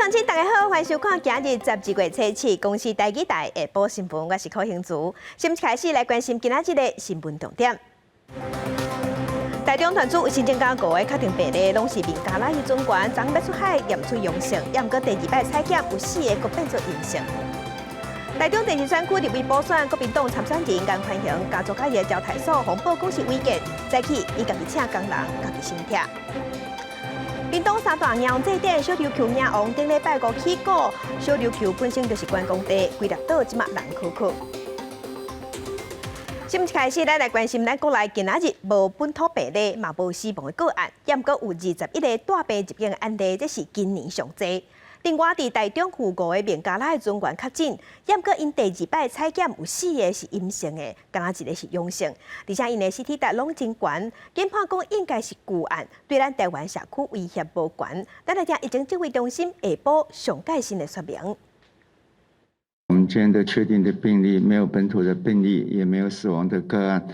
鄉親大家好，歡迎收看今日12月初七公視台語台下晡新聞，我是柯興竹。先開始來關心今仔日的新聞重點。台中傳出有新增加五個確診病例，攏是孟加拉的船員，昨欲出海驗出陽性，猶毋過第二擺採檢有四個閣變做陰性。台中第二選區立委補選，國民黨參選人江寬雄家族佮伊的招待所予報講是違建，早起伊家己請工人，家己升拆。屏東三大迎王祭典小琉球迎王頂禮拜五起鼓，小琉球本身就是觀光地，規粒島這馬人洘洘。新聞開始，咱來關心咱國內今仔日無本土病例，嘛無死亡的個案，猶毋過有21個帶病入境的案例，這是今年上濟。另外，佇台中有五個孟加拉的船員確診，猶毋過𪜶第二擺採檢有四個是陰性的，干焦一個是陽性，而且𪜶的 CT 值攏真懸，研判講應該是舊案，對咱台灣社區威脅無懸。咱來聽疫情指揮中心下晡上蓋新的說明。我們今天的確定的病例沒有本土的病例，也沒有死亡的個案。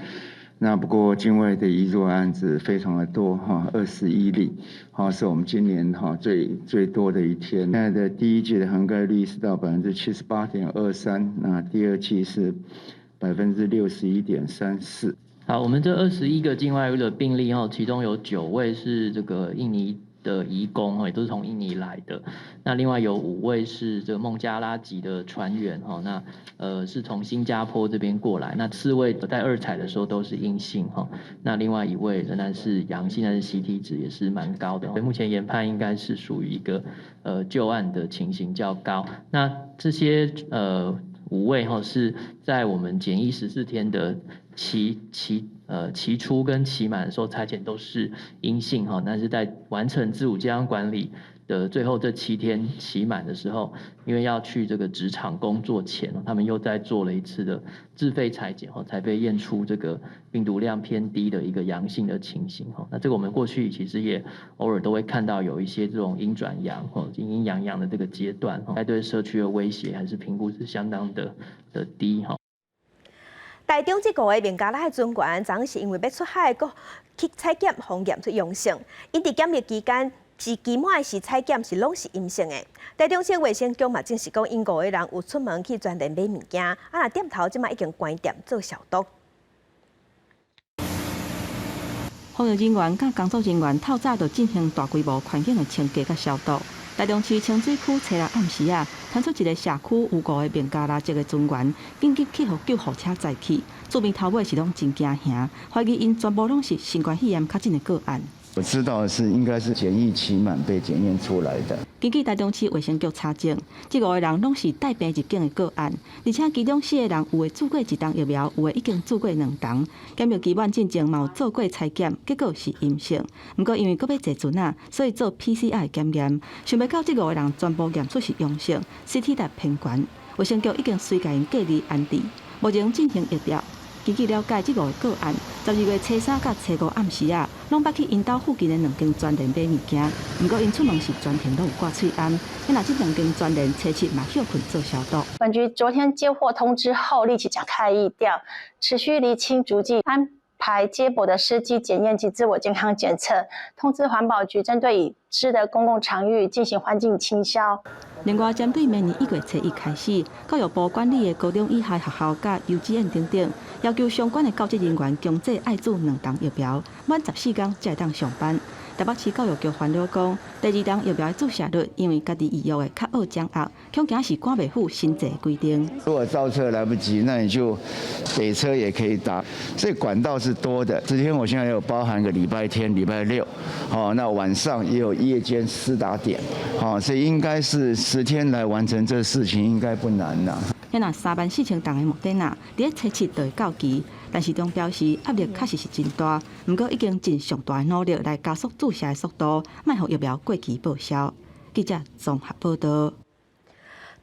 那不過境外的移入案子非常的多哈，21例，哈，是我們今年哈最最多的一天。現在的第一劑的涵蓋率是到78.23%，那第二劑是61.34%。好，我們這21個境外的病例哈，其中有9位是這個印尼的移工，也都是從印尼來的。那另外有5位是這個孟加拉籍的船員，哈，那是從新加坡這邊過來。那四位在二採的時候都是陰性，哈。那另外一位仍然是陽性，但是 CT 值也是蠻高的。目前研判應該是屬於一個舊案的情形較高。那這些5位哈是在我們檢疫14天的期初跟期滿的時候採檢都是陰性哈，但是在完成自我健康管理的最後這7天期滿的時候，因為要去這個職場工作前，他們又再做了一次的自費採檢哈，才被驗出這個病毒量偏低的一個陽性的情形哈。那這個我們過去其實也偶爾都會看到有一些這種陰轉陽或陰陰陽陽的這個階段，哈，對社區的威脅還是評估是相當的低哈。台中這五个孟加拉的船員，昨是因為欲出海，閣去採檢，予驗出陽性。𪜶佇檢疫期間是期滿時採檢是攏是陰性的。台中市衛生局嘛證實講，𪜶五個人有出門去全聯買物件，啊，若店頭這馬已經關店做消毒。防疫人員佮工作人員透早就進行大規模環境的清潔佮消毒。台中市清水區初六暗時啊，傳出一个社區有五个孟加拉籍的船員緊急去予救護車載去，住民頭尾是攏真驚嚇，懷疑𪜶全部攏是新冠肺炎確診的個案。我知道是應該是檢疫期滿被檢驗出來的。根據台中市衛生局查證，這五個人攏是帶病入境的個案，而且其中四個人有的注過一針疫苗，有的已經注過兩針。檢疫期滿進前嘛有做過採檢，結果是陰性。毋過因為閣欲坐船仔，所以做 PCR 檢驗，想袂到這五個人全部驗出是陽性，CT 值偏懸。衛生局已經隨共𪜶隔離安置，目前進行疫調。根據了解，這五個個案，12月初三佮初五暗時啊，攏捌去𪜶兜附近的兩間全聯買物件。毋過𪜶出門時全程攏有掛喙罨。那這兩間全聯初七嘛歇睏做消毒。本局昨天接獲通知後，立即展開疫調，持續釐清足跡，安排接駁的司機檢驗及自我健康檢測，通知環保局針對已知的公共場域進行環境清消。另外，針對明年1月初1開始，教育部管理的高中以下學校佮幼稚園等等，要求相關的教職人員強制愛注兩針疫苗，滿14天才會當上班。台北市教育局煩惱講，第二針疫苗的注射率因為家己預約的較好掌握，恐驚是趕袂赴新制規定。如果造冊來不及，那你就北車也可以打，所以管道是多的。這天我現在有包含個禮拜天、禮拜六，好，那晚上也有夜間施打點，好，所以應該是10天來完成這事情，應該不難啦。那3萬4千逅的莫德納，佇咧初七就會到期，陳時中表示壓力確實是真大，毋過已經盡上大的努力來加速注射的速度，莫予疫苗過期報銷。記者綜合報道。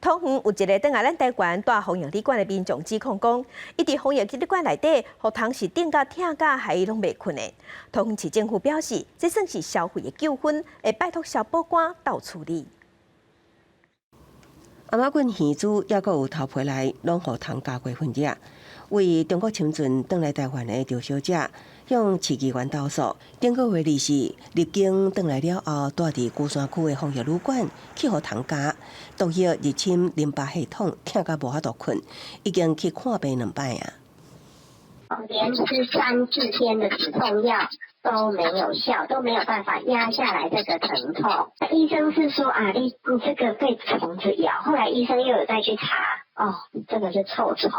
桃園有一个轉來咱台灣蹛防疫旅館的民眾指控講，伊佇防疫旅館內底，予蟲是叮甲疼甲，害伊攏袂睏的。桃園市政府表示，這算是消費的糾紛，會拜託消保官鬥處理。頷仔棍耳珠抑閣有頭皮內攏予蟲咬過痕跡。位中國深圳轉來台灣的趙小姐，向市議員投訴。頂個月24入境轉來了後，蹛佇龜山區的防疫旅館去予蟲咬，毒液入侵淋巴系統，疼甲無法度睏，已經去看病兩擺啊。連吃3、4天的止痛藥都沒有效，都沒有辦法壓下來這個疼痛。醫生是說啊，你這個被蟲子咬，後來醫生又有再去查，哦，這個是臭蟲。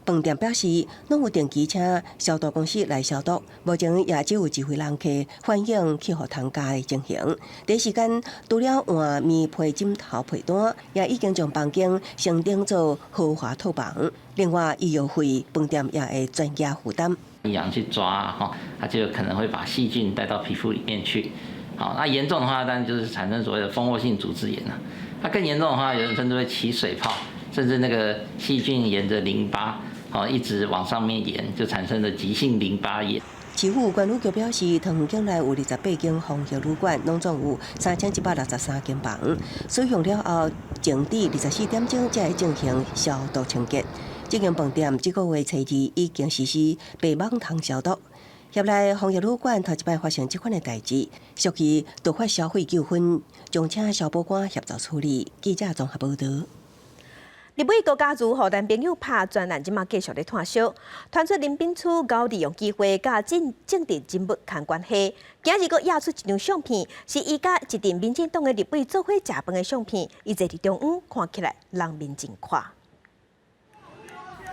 飯店表示，攏有定期請消毒公司來消毒，目前也只有一位人客反映去予蟲咬的情形。第一時間，除了換棉被枕頭被單，也已經將房間升等做豪華套房。另外，醫藥費飯店也會全額負擔。癢去抓哈，它就可能會把細菌帶到皮膚裡面去。好，那嚴重的話，當然就是產生所謂的蜂窩性組織炎啦。那更嚴重的話，有人甚至會起水泡，甚至那個細菌沿着淋巴，好一直往上面延，就產生了急性淋巴炎。市府管理局表示，桃園境內有28間防疫旅館，攏總有3163間房，使用了後，靜止24點鐘才會進行消毒清潔。這間飯店這個月初二已經實施白蠓蟲消毒。業內防疫旅館頭一擺發生這款的代誌，屬於突發消費糾紛，將請消保官協助處理。記者綜合報導。立委高嘉瑜予男朋友拍專案，這馬繼續咧湠燒。傳出林秉樞𠢕利用機會佮政治人物牽關係，今日閣掖出一張相片，是伊佮一陣民進黨的立委做伙食飯的相片，伊坐佇中央，看起來人面真闊。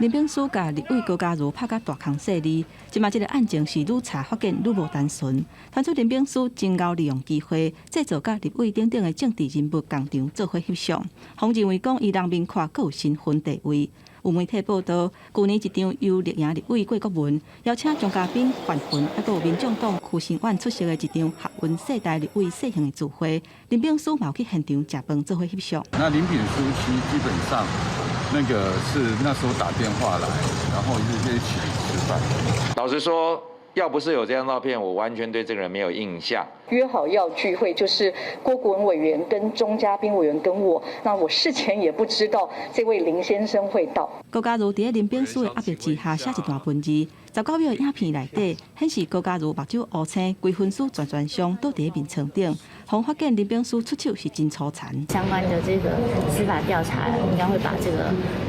林秉樞共立委高嘉瑜拍甲大空細膩，這馬這个案情是愈查發現愈無單純。傳出林秉樞真𠢕利用機會，製造佮立委等等的政治人物仝場做伙翕相，予認為講伊人面闊，閣有身份地位。有媒體報道，舊年一場由綠營立委郭國文邀請鍾嘉賓、范雲，抑閣有民眾黨區聲遠出席的一場學運世代立委細型的聚會，林秉樞嘛有去現場食飯做伙翕相。那林秉樞其實基本上，那個是那時候打電話來，然後就一起吃飯。老實說，要不是有這張照片，我完全對這個人沒有印象。約好要聚會，就是郭國文委員跟鍾嘉賓委員跟我，那我事前也不知道這位林先生會到。高嘉瑜佇林秉樞的壓迫之下寫一段文字，19秒的影片內底顯示高嘉瑜目睭烏青，規身軀全全傷，倒佇眠床頂，予發現林秉樞出手是真粗殘。相關的這個司法調查應該會把這個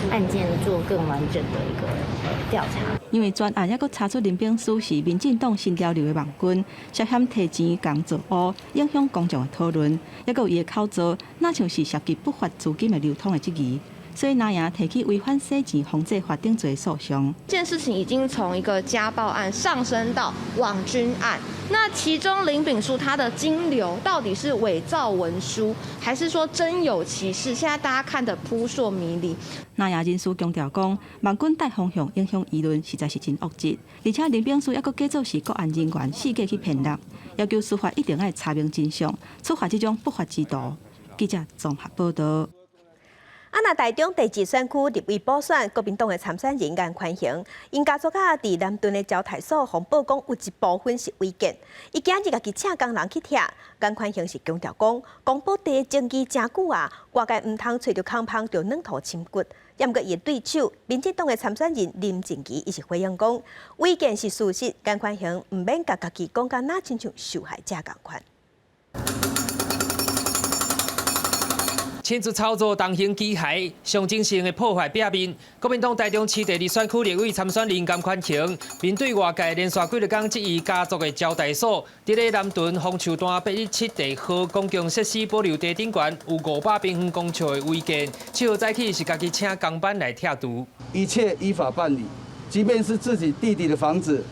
案件做更完整的一個調查。因為專案抑閣查出林秉樞是民進黨新潮流的網軍，涉嫌提錢共造烏，影響公眾的討論，抑閣有伊的口座，若像是涉及不法資金的流通的質疑。所以藍營提起違反洗錢防制法定罪訴訟。這件事情已經從一個家暴案上升到網軍案，那其中林秉樞他的金流到底是偽造文書，還是說真有其事？現在大家看得撲朔迷離。藍營人士強調講，網軍帶風向影響輿論，實在是真惡質。而且林秉樞抑閣假做是國安人員，四界去騙人，要求司法一定愛查明真相，處罰這種不法之徒。記者綜合報導。啊！若台中第二選區立委補選，國民黨的參選人顏寬恆，𪜶家族仔佇南屯的招待所，予報講有一部分是違建，伊今日家己請工人去拆。顏寬恆是強調講，公保地爭議誠久啊，外界毋通揣著空芳就軟土深掘。毋過伊的對手，民進黨的參選人林靜儀，伊是回應講，違建是事實，顏寬恆毋免共家己講甲若親像受害者仝款。親自操作重型機械，象徵性的破壞壁面。國民黨台中市第二選區立委參選人顏寬恆，面對外界連續幾工質疑家族的招待所，佇咧南屯楓樹段817地號公共設施保留地頂懸有500平方公尺的違建，7號早起是家己請工班來拆除。一切依法辦理，即便是自己弟弟的房子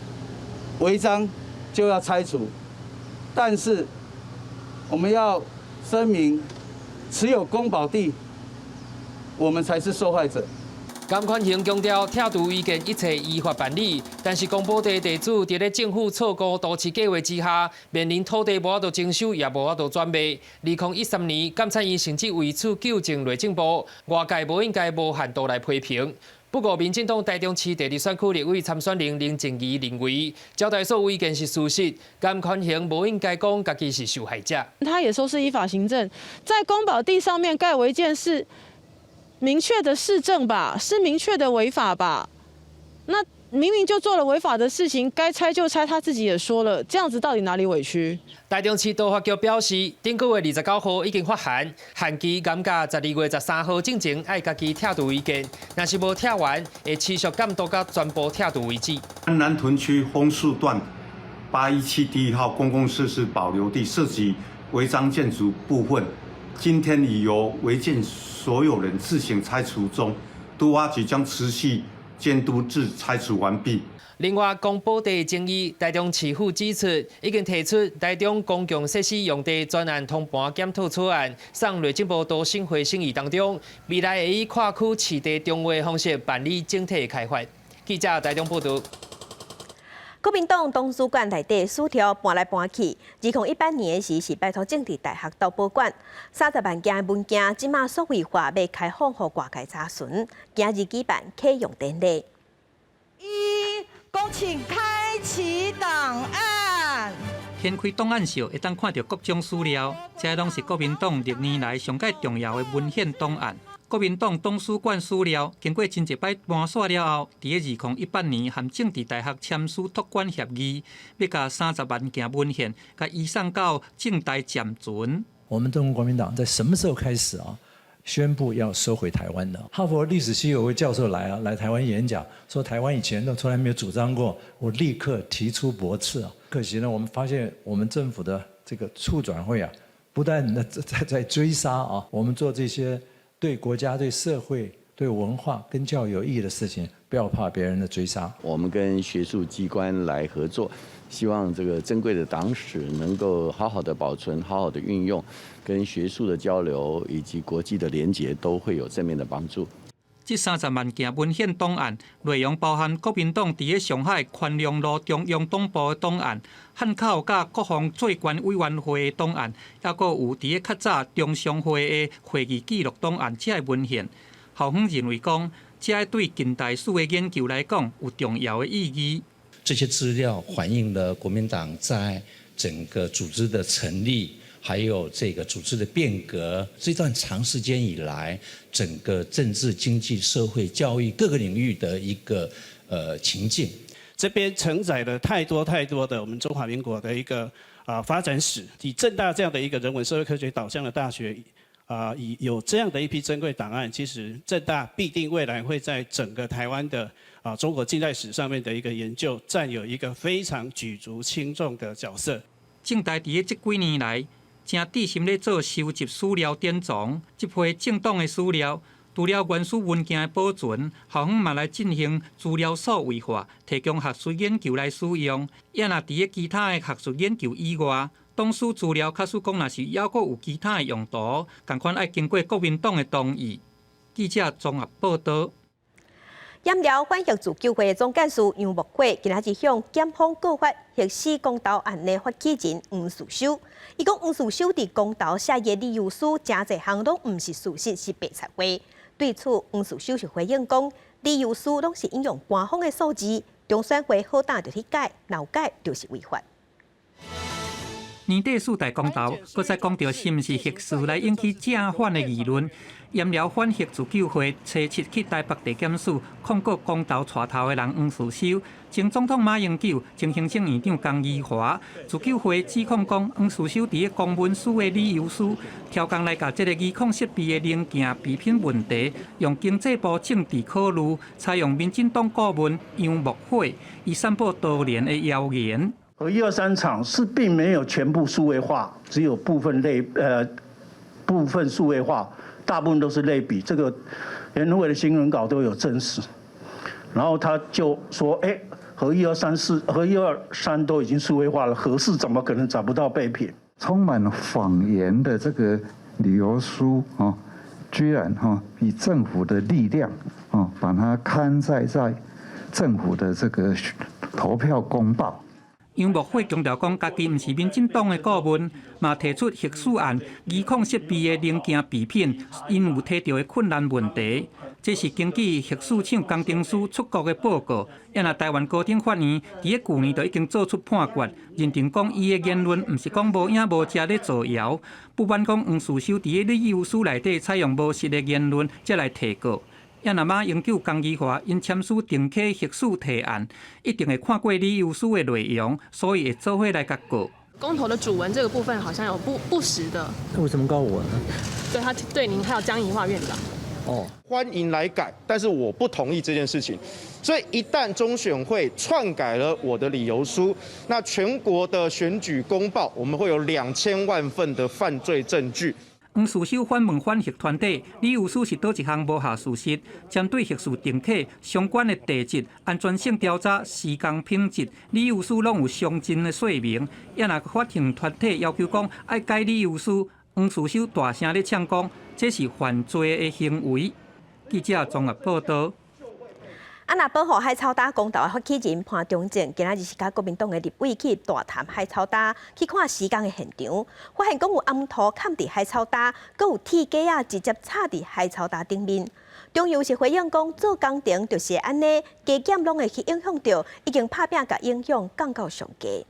違章就要拆除，但是我們要聲明。持有公保地，我們才是受害者。顏寬恆強調，拆除違建一切依法辦理，但是公保地地主佇咧政府錯估都市計劃之下，面臨土地無法度徵收，也無法度轉賣。2013年，監察院甚至為此糾正內政部，外界無應該無限度來批評。不過，民進黨台中市第二選區立委參選人林靜儀認為，招待所違建是事實，顏寬恆無應該講家己是受害者。他也說是依法行政，在公保地上面蓋違建是明確的事證吧，是明確的違法吧？那明明就做了違法的事情，該拆就拆，他自己也說了，這樣子到底哪裡委屈？台中市都發局表示，頂個月29號已經發函，限期嚴格12月13號進前愛家己拆除違建，若是無拆完，會持續監督到全部拆除為止。南屯區楓樹段817 D 號公共設施保留地涉及違章建築部分，今天已由違建所有人自行拆除中，都發局將持續監督至拆除完畢。另外，公保地爭議，台中市府指出，已經提出台中公共設施用地專案通盤檢討草案，送內政部都審會審議當中，未來會以跨區市地重劃方式辦理整體開發。記者台中報導。國民黨黨史館內底史條搬來搬去，2018年時是拜託政治大學鬥保管，30萬件文件，這馬數位化欲開放予外界查詢，今日舉辦啟用典禮。一，恭請開啟檔案。掀開檔案室，會當看著各種史料，這攏是國民黨歷年來上蓋重要的文獻檔案。國民黨黨史館史料經過真濟擺搬徙了後，佇2018年和政治大學簽署託管協議，欲共30萬件文獻共移送到政大暫存。我們中國國民黨在什麼時候開始啊？宣布要收回台灣的？哈佛歷史系有位教授來啊，來台灣演講，說台灣以前都從來沒有主張過，我立刻提出駁斥啊。可惜呢，我們發現我們政府的這個促轉會啊，不斷的在追殺啊，我們做這些對國家、對社會、對文化跟教育有益的事情，不要怕別人的追殺。我們跟學術機關來合作，希望這個珍貴的黨史能夠好好的保存、好好的運用，跟學術的交流以及國際的連結都會有正面的幫助。這30萬件文獻檔案內容包含國民黨佇咧上海寬良路中央黨部的檔案、漢口佮國防做官委員會的檔案，抑閣有佇咧較早中常會的會議記錄檔案，這个文獻。校方認為講，這个對近代史的研究來講有重要的意義。這些資料反映了國民黨在整個組織的成立，還有這個組織的變革，這段長時間以來，整個政治、經濟、社會、教育各個領域的一個情境。這邊承載了太多太多的我們中華民國的一個發展史。以政大這樣的一個人文社會科學導向的大學，以有這樣的一批珍貴檔案，其實政大必定未來會在整個台灣的中國近代史上面的一個研究，佔有一個非常舉足輕重的角色。政大佇咧這幾年來，誠致心咧做收集史料典藏，這批政黨的史料，除了原始文件的保存，校方嘛來進行資料數位化，提供學術研究來使用。也若佇咧其他的學術研究以外，黨史資料假使講若是猶閣有其他的用途，仝款愛經過國民黨的同意。記者綜合報導。鹽寮反核自救會的總幹事楊木火，今仔日向檢方告發核四公投案的發起人黃士修。伊講黃士修佇公投寫的理由書，誠濟項攏毋是事實，是白賊話。對此，黃士修是回應講，理由書攏是引用官方的數字，中選會好膽就去改，若有改就是違法。年底四大公投，閣再講著是毋是核四來引起正反的議論。鹽寮反核自救會初七去台北地檢署控告公投帶頭的人黃士修，前總統馬英九、前行政院長江宜樺。自救會指控講，黃士修佇咧公文書的理由書，刁工來共這個儀控設備的零件備品問題，用經濟部政治考慮，採用民進黨顧問楊木火，伊散布多年的謠言。核一二三廠是並沒有全部數位化，只有部分類部分數位化。大部分都是類比，這個聯合會的新聞稿都有證實。然後他就說：“欸，核一二三四、核一二三都已經數位化了，核四怎麼可能找不到備品？” 充滿謊言的這個理由書啊，居然哈以政府的力量啊，把它刊載在政府的這個投票公報。楊木火強調講，家己毋是民進黨的顧問，嘛提出核四案儀控設備的零件備品，𪜶有提著的困難問題。這是根據核四廠工程師出國的報告，也若台灣高等法院佇咧舊年就已經做出判決，認定講伊的言論毋是講無影無跡咧造謠，不瞞講黃士修佇咧理由書內底採用無實的言論，才來提告。也若馬英九、江宜樺𪜶簽署重啟核四提案，一定會看過理由書的內容，所以會做伙來共告。公投的主文這個部分好像有不實的。為什麼告我呢？對他對您還有江宜樺院長。哦，歡迎來改，但是我不同意這件事情。所以一旦中選會篡改了我的理由書，那全國的選舉公報，我們會有2000萬份的犯罪證據。黃士修反問反核團體，理由書是佗一項無效事實？針對核四重啟相關的地質、安全性調查、施工品質，理由書攏有詳盡的說明。也若發行團體要求講愛改理由書，黃士修大聲咧嗆講，這是犯罪的行為。記者綜合報道。啊，若保護海草礁公投的發起人潘忠政，今仔日是佮國民黨的立委去大潭海草礁去看施工的現場，發現講有紅土崁佇海草礁，閣有鐵架仔直接插佇海草礁頂面。中油是回應講，做工程就是按呢，加減攏會去影響著，已經拍拚共影響降到上低。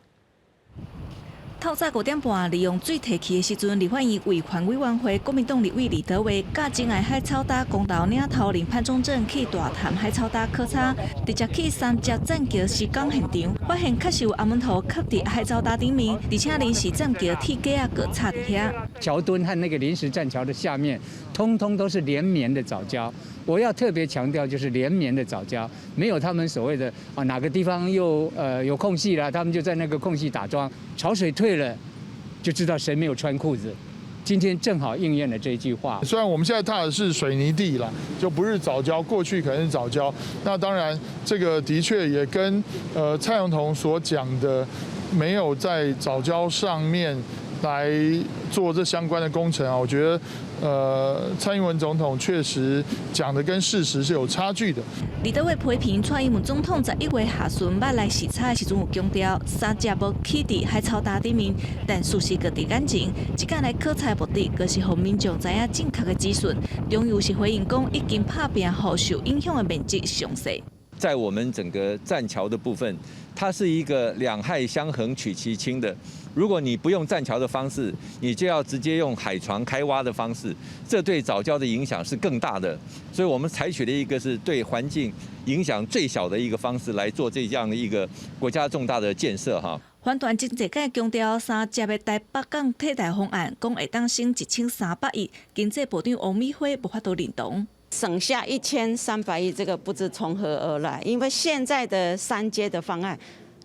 透早5點半，利用水退去的時陣，立法院維權委員會國民黨立委李德維，佮珍愛海草礁公投領頭人潘忠政去大潭海草礁考察，直接去三接棧橋施工現場，發現確實有紅土崁佇海草礁頂面，而且臨時棧橋鐵架仔閣插佇遐。橋墩和那個臨時棧橋的下面，通通都是連綿的藻礁。我要特別強調，就是連綿的藻礁，沒有他們所謂的啊哪個地方又有空隙了，他們就在那個空隙打樁。潮水退了，就知道誰沒有穿褲子。今天正好應驗了這句話。雖然我們現在踏的是水泥地啦，就不是藻礁，過去可能是藻礁。那當然，這個的確也跟蔡總統所講的，沒有在藻礁上面來做這相關的工程啊，我覺得。蔡英文總統確實講的跟事實是有差距的。李德偉批評蔡英文總統11月下旬捌來視察的時陣有強調，三接無起佇海草礁頂面，但事實閣佇眼前，這工來考察的目的，閣是予民眾知影正確的資訊。中油是回應講，已經拍拚予受影響的面積上細。在我們整個棧橋的部分，它是一個兩害相衡取其輕的。如果你不用棧橋的方式，你就要直接用海床開挖的方式，這對藻礁的影響是更大的。所以我們採取了一個是對環境影響最小的一個方式來做這樣的一個國家重大的建設哈。反團經濟界強調，三接的台北港替代方案，講會當省1300億，經濟部長王美花無法度認同。省下1300億，這個不知從何而來，因為現在的三接的方案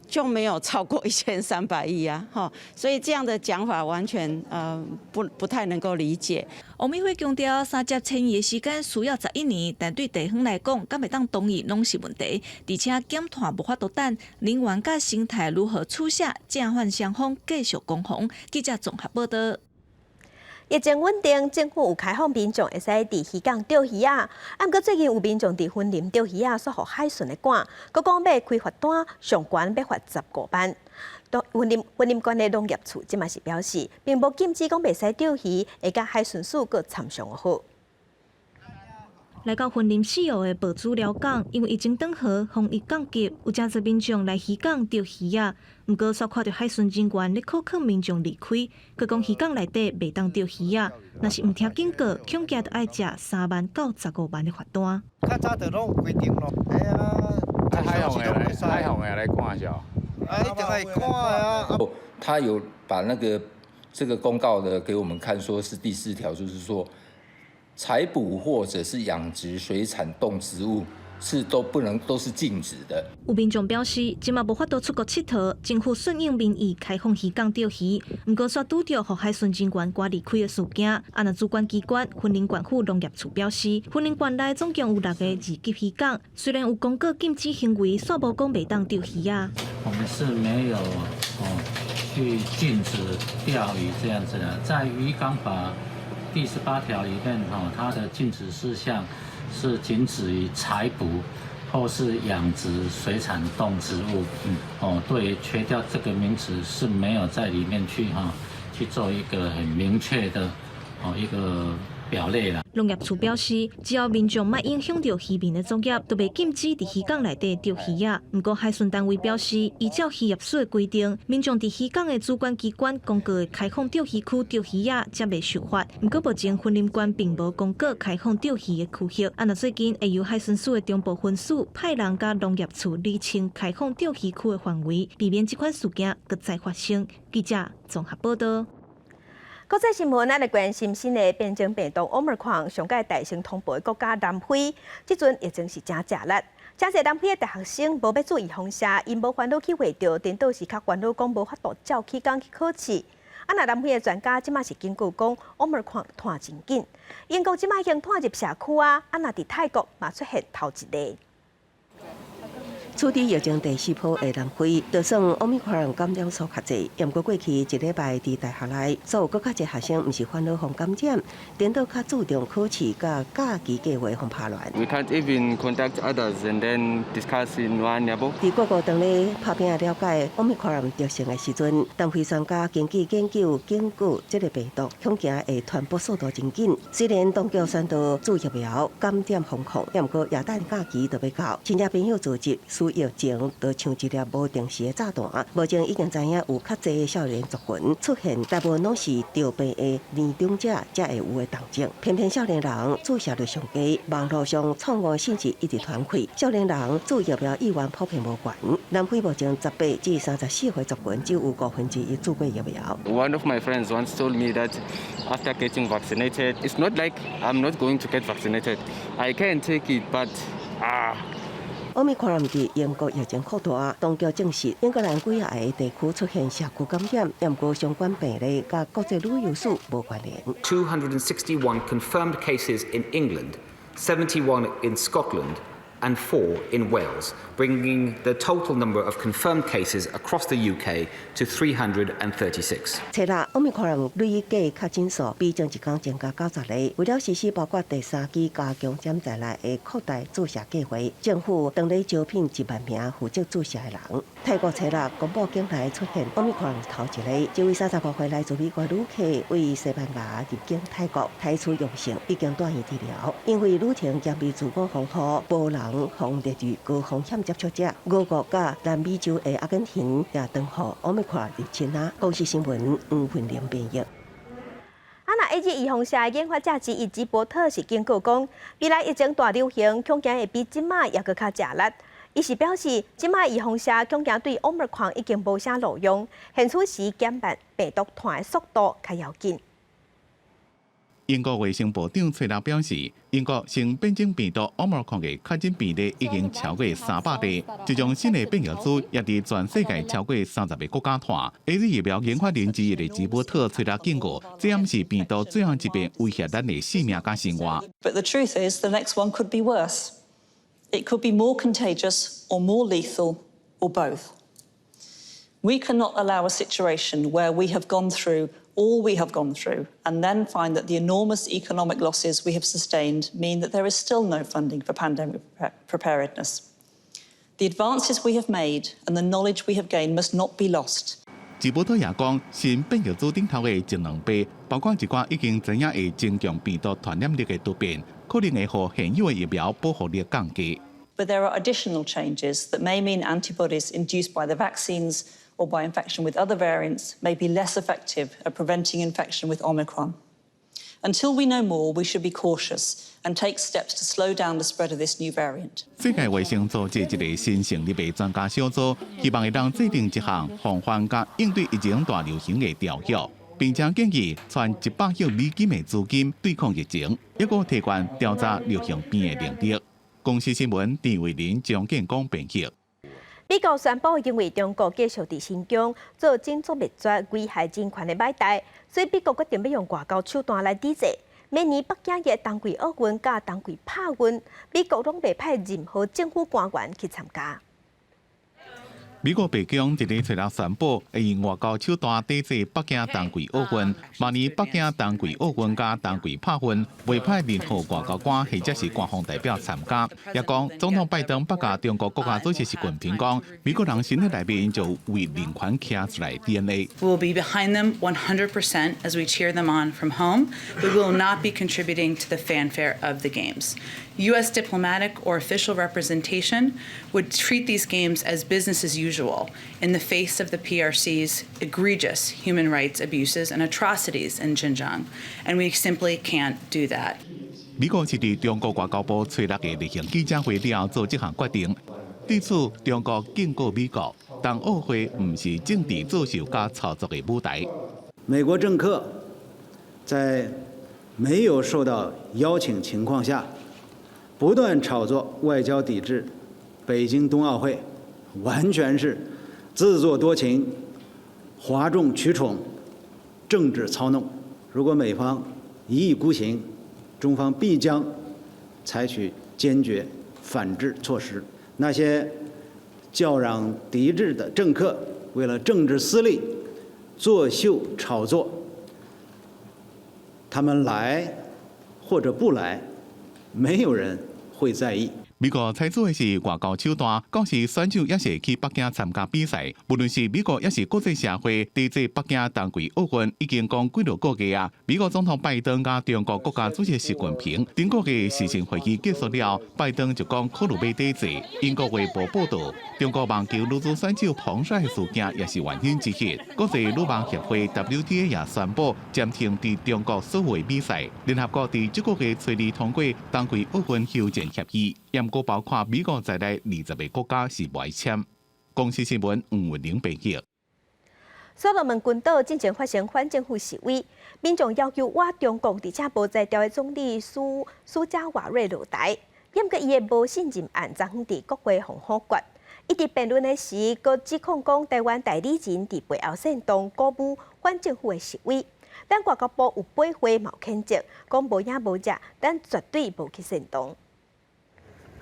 就沒有超過1300億啊，哈，所以這樣的講法完全不太能夠理解。王美花強調，三接遷移的時間需要11年，但對地方來講，敢會當同意攏是問題，而且減碳無法度等，能源佮生態如何取捨，正反雙方繼續攻防。記者綜合報道。疫情穩定，政府有開放民眾會使佇漁港釣魚仔。啊，毋過最近有民眾佇雲林釣魚仔，煞予海巡的趕，閣講欲開罰單，上懸欲罰15萬。雲林縣的農業處這馬是表示，並無禁止講袂使釣魚，會佮海巡署閣參詳好。來到雲林四澳的抱珠寮港，因為疫情斷航，防疫降級，有誠濟民眾來漁港釣魚仔。毋過，煞看著海巡人員咧苦勸民眾離開，閣講漁港內底袂當釣魚仔，若是毋聽警告，恐驚著愛食3萬到15萬的罰單。較早就攏有規定咯，哎呀，海防的來，海防的來看下。啊，一定愛看啊！他有把那個這個公告的給我們看，說是第四條，就是說採捕或者是養殖水產動植物是都不能，都是禁止的。有民眾表示，這馬無法度出國𨑨迌，政府順應民意開放漁港釣魚，毋過煞拄著予海巡人員趕離開的事件。啊，若主管機關雲林縣府農業處表示，雲林縣內總共有六個二級漁港，雖然有公告禁止行為，煞無講袂當釣魚仔。我們是沒有哦去禁止釣魚這樣子的，在漁港法第18條裡面，哈，它的禁止事項是僅止於採捕或是養殖水產動植物。哦，對於垂釣這個名詞是沒有在裡面去哈去做一個很明確的哦一個表列啦。農業署表示，只要民眾莫影響著漁民的作業，就袂禁止佇漁港內底釣魚仔。毋過海巡單位表示，依照漁業署的規定，民眾佇漁港的主管機關公告的開放釣魚區釣魚仔，才袂受罰。毋過目前雲林縣並無公告開放釣魚的區域。啊，若最近會由海巡署的中部分署派人佮農業署釐清開放釣魚區的範圍，避免這款事件閣再發生。記者綜合報道。國際新聞，咱來關心新的變種病毒奧密克戎，上蓋大聲通報的國家南非，這陣疫情是誠食力。誠濟南非的大學生無欲注預防射，𪜶無煩惱去畫著，顛倒是較煩惱講無法度照起工去考試。啊，若南非的專家這馬是警告講，奧密克戎傳真緊。英國這馬已經傳入社區啊，啊，若佇泰國嘛出現頭一例。處佇疫情第四波的南非，就算奧密克戎感染數較濟，毋過過去一禮拜佇大學內，所有閣較濟學生毋是煩惱予感染，顛倒較注重考試佮假期計劃予拍亂。 We can't even contact others and then discuss in one level. 佇各國當咧拍拚了解奧密克戎特性的時陣，南非專家根據研究警告，這个病毒恐驚會傳播速度真緊。雖然當局宣導注疫苗感染防控，毋過耶誕假期就欲到，親戚朋友聚集，使疫情就像一粒無定時的炸彈。目前已經知影有較濟少年族群出現，大部分攏是著病的年長者才會有的重症。偏偏少年人注射率上低，網路上錯誤信息一直傳開，少年人注疫苗意願普遍無懸。南非目前18至34歲族群只有1/5注過疫苗。 One of my friends once told me that after getting vaccinated, it's not like I'm not going to get vaccinated. I can take it, but ah. 奧密克戎佇英國疫情擴大，當局證實英格蘭幾仔个地區出現社區感染，毋過相關病例佮國際旅遊史無關聯。 261 confirmed cases in England, 71 in Scotland, and 4 in Wales, bringing the total number of confirmed cases across the UK to 336. 初六，奧密克戎累計確診數比前一工增加90例。為了實施包括第三劑加強針在內的擴大注射計劃，政府當咧招聘1萬名負責注射的人。泰國初六公布境內出現奧密克戎頭一例，這位35歲來自美國旅客為西班牙入境泰國，採取陽性，已經住院治療。因為旅程嚴密自我防護，無人予列入高風險接觸者。俄國佮南美洲的阿根廷也傳予奧密克戎入侵啊！公視新聞黃雲玲編譯。啊，若 AZ 預防射的研發者之一吉伯特是警告講，未來疫情大流行，恐驚會比這馬猶閣較食力。伊是表示，這馬預防射恐驚對奧密克戎已經無啥路用，現此時減慢病毒傳的速度較要緊。英國衛生部長崔拉表示，英國新變種病毒奧密克戎的確診病例已經超過300例，這種新的變異株也佇全世界超過30个國家傳。AZ 疫苗研發人之一的吉伯特崔拉警告，這毋是病毒最後一遍威脅咱的性命佮生活。 But the truth is, the next one could be worse. It could be more contagious or more lethal or both. We cannot allow a situation where we have gone through all we have gone through and then find that the enormous economic losses we have sustained mean that there is still no funding for pandemic preparedness. The advances we have made and the knowledge we have gained must not be lost. 吉伯特也講，新變異株頂頭的前兩倍，包括一寡已經知影會增強病毒傳染力的突變，可能會予現有的疫苗保護力降低。 But there are additional changes that may mean antibodies induced by the vaccines or by infection with other variants may be less effective at preventing infection with Omicron. Until we know more, we should be cautious and take steps to slow down the spread of this new variant. 世界衛生組織一个新成立的專家小組，希望會當制定一項防範佮應對疫情大流行的條約，並且建議攢100億美金的資金對抗疫情，抑閣提懸調查流行病的能力。公視新聞陳慧琳、張建光編譯。美國宣布，因為中國繼續佇新疆做種族滅絕、危害人權的歹代，所以美國決定欲用外交手段來抵制。明年北京的冬季奧運佮冬季帕運，美國攏袂派任何政府官員去參加。美國白宮佇咧初六宣布，會用外交手段抵制北京冬季奧運。明年北京冬季奧運佮冬季拍運，袂派任何外交官或者是官方代表參加。也講總統拜登捌共中國國家主席習近平講，美國人身體內面就為人權徛出來 DNA。 We will be behind them 100% as we cheer them on from home, but we will not be contributing to the fanfare of the games. U.S. diplomatic or official representation would treat these games as business as usual in the face of the PRC's egregious human rights abuses and atrocities in Xinjiang, and we simply can't do that. 美國是佇中國外交部初六的例行記者會了後做這項決定，對此中國警告美國，冬奧會毋是政治作秀佮操作的舞台。美國政客在沒有受到邀請情況下，不斷炒作外交抵制北京冬奧會，完全是自作多情、譁眾取寵、政治操弄。如果美方一意孤行，中方必將採取堅決反制措施。那些叫嚷抵制的政客，為了政治私利作秀炒作，他們來或者不來，沒有人會在意。美國採取的是外交手段，講是選手猶是去北京參加比賽。無論是美國抑是國際社會，抵制北京冬季奧運已經講幾落個月啊。美國總統拜登佮中國國家主席習近平頂個月視訊會議結束了，拜登就講考慮欲抵制。英國衛報報道，中國網球女子選手彭帥事件也是原因之一。國際女網協會 WTA 也宣布暫停佇中國所有比賽。聯合國佇這個月初二通過冬季奧運休戰協議。毋過包括美國在內20個國家是無愛簽。公視新聞吳文玲編譯。所羅門群島進前發生反政府示威，民眾要求倚中國而且無才調的總理蘇蘇加瓦瑞落台。毋過伊的無信任案昨昏佇國會予否決。伊佇辯論的時，閣指控講台灣代理人佇背後煽動鼓舞反政府的示威。咱外交部有回話嘛有譴責，講無影無跡，咱絕對無去煽動。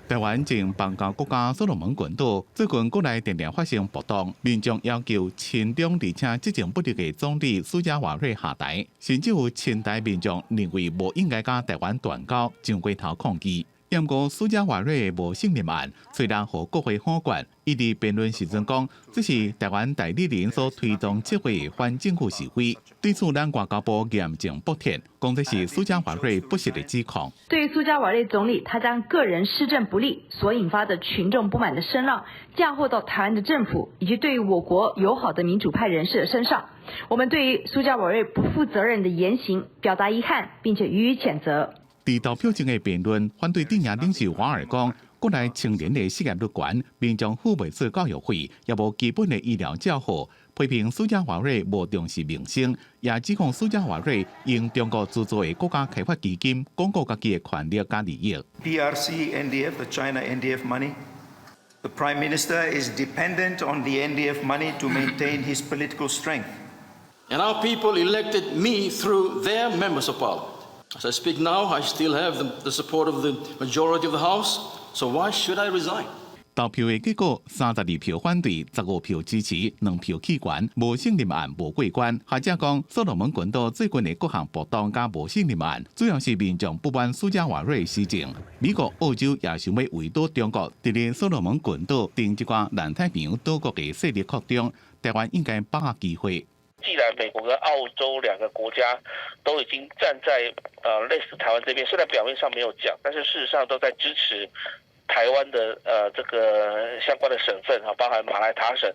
台灣前邦交國家所羅門群島最近國內定定發生暴動，民眾要求親中而且執政不力的總理蘇加瓦瑞下台，甚至有親台民眾認為無應該佮台灣斷交，上街頭抗議。毋過蘇加瓦瑞無信任案，雖然予國會否決，伊佇辯論時陣講，這是台灣代理人所推動策劃反政府示威。對此，咱外交部嚴正駁斥，講這是蘇加瓦瑞不實的指控。對於蘇加瓦瑞總理，他將個人施政不力所引發的群眾不滿的聲浪嫁禍到台灣的政府以及對於我國友好的民主派人士的身上，我們對於蘇加瓦瑞不負責任的言行表達遺憾，並且予以譴責。佇投票前的辯論，反對陣營領袖瓦爾講，國內青年的失業率懸，民眾付袂出教育費，也無基本的醫療照護，批評蘇加華瑞無重視民生，也指控蘇加華瑞用中國資助的國家開發基金鞏固家己的權力佮利益。 PRC NDF, the China NDF money. The Prime Minister is dependent on the NDF money to maintain his political strength. And our people elected me through their members of parliament. As I speak now, I still have the support of the majority of the House, so why should I resign? 投票的結果，32票反對，15票支持，2票棄權，無信任案無過關。學者講，所羅門群島最近的各項暴動佮無信任案，主要是民眾不滿蘇加瓦瑞施政。美國、澳洲也想欲圍堵中國，佇咧所羅門群島等這寡南太平洋島國的勢力擴張，台灣應該把握機會。既然美國跟澳洲兩個國家都已經站在類似台灣這邊，雖然表面上沒有講，但是事實上都在支持台灣的這個相關的省份哈，包含馬來塔省，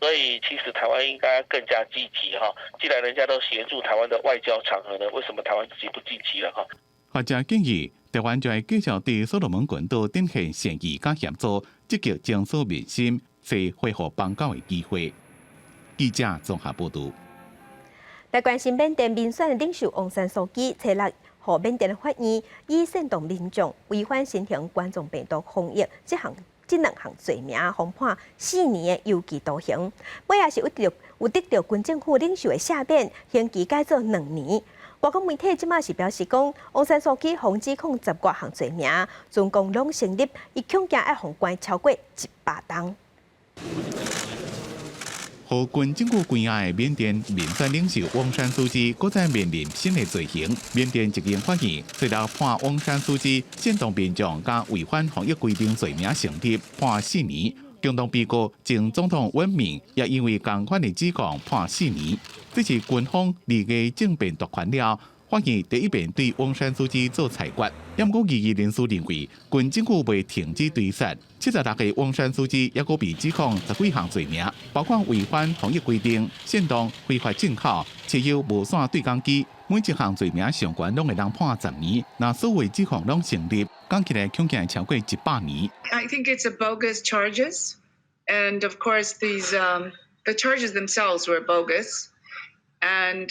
所以其實台灣應該更加積極哈。既然人家都協助台灣的外交場合呢，為什麼台灣自己不積極了哈？學者建議，台灣就愛繼續佇所羅門群島展現善意佮協助，積極爭取民心，揣恢復邦交的機會。記者綜合報導。來關心緬甸民選領袖翁山蘇姬，初六予緬甸法院以煽動民眾違反新型冠狀病毒防疫這項這兩項罪名，予判4年的有期徒刑。尾仔是有得著軍政府領袖的赦免，刑期改做2年。外國媒體這馬是表示講，翁山蘇姬予指控十外項罪名，全部攏成立，伊恐驚愛予關超過100冬。予軍政府關押的緬甸民選領袖翁山蘇姬，閣再面臨新的罪行。緬甸一間法院昨日判翁山蘇姬煽動民眾佮違反防疫規定罪名成立，判4年。共同被告前總統尹敏也因為仝款的指控判四年。這是軍方離個政變奪權了，法院第一遍對翁山蘇姬做裁決。毋過異議人士認為，軍政府未停止追殺。76歲翁山蘇姬猶閣被指控十幾項罪名，包括違反防疫規定、煽動非法進口、持有無線對講機，每一項罪名上懸攏會當判10年。若所有指控攏成立，講起來恐驚超過100年。 I think it's a bogus charges, and of course these the charges themselves were bogus, and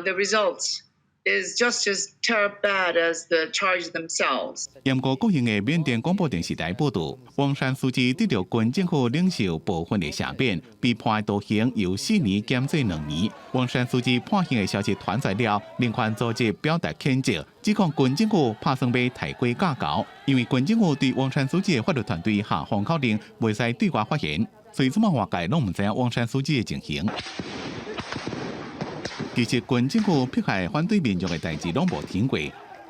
the results is just as terribly bad as the charges themselves. 毋過國營的緬甸廣播電視台報導，翁山蘇姬得著軍政府領袖部分的赦免，被判徒刑由4年減做2年。翁山蘇姬判刑的消息傳出了，人權組織表達譴責，指控軍政府拍算欲刣雞鵰猴，因為軍政府對翁山蘇姬的法律團隊下封口令，袂使對外發言，所以這擺外界攏毋知影翁山蘇姬的情形。其實軍政府迫害反對民眾的代誌攏無停過。